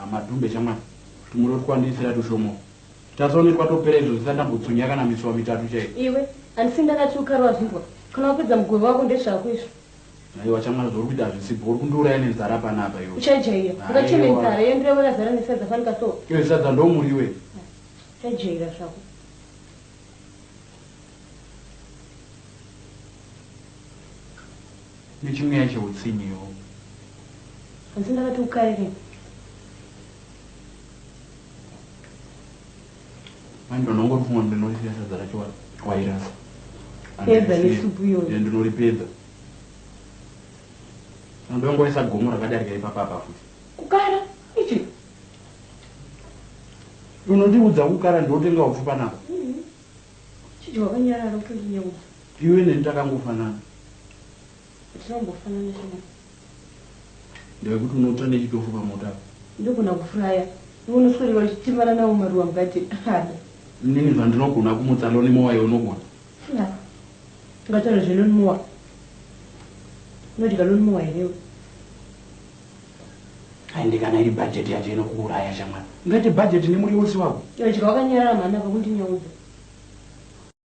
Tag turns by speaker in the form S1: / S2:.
S1: Ah, madhumbe shamwari tumuro twandisira tushomo tasaone twatopera izvo zvisandambotsunya kana misuwa mitatu chaiyo.
S2: Iwe handisi ndakati ukare wazvinzwa kana wapedza mugove wako ndezvako izvo.
S1: Aiwa shamwari zvauri kuita hazvisipo uri kundiuraya nenzara panapa iwe.
S2: Uchajaira ungacheme nzara yendiro yako yakazara nesadza fanika so.
S1: Iwe sadza ndomuriwe.
S2: Uchajaira zvako.
S1: Nechimweya cheutsinye iwo.
S2: Handisi ndakati ukarire.
S1: Manje unongorifunga ndinorisiya sadza racho wairasa.
S2: Pedza nesupu iyoyo.
S1: Ndinoripedza. Ndongoisa gomo rakadarika ipapa apa futi.
S2: Kukara ichi.
S1: Unondiudza kukara ndotenga upfu panapa.
S2: Chidya wakanyarara utondinyaudza.
S1: Iwe neni takangofanana.
S2: Tinombofanana shamwari.
S1: Ndewekuti unotsva nechitofu pamoto apa.
S2: Ndogona kufuraya. Iwe unoswera uchitimana nawo maruwa mugadheni. Hada.
S1: Inini zvandinogona kumutsa lawn mower iwe unogona.
S2: Ungataura zve lawn mower. Unodya lawn mower here iwe?
S1: Aende kana iri budget yacho inokuuraya shamwari. Ungaite budget nemuriwo usi wako.
S2: Iwe dya wakanyarara mhani apa kundinyaudza.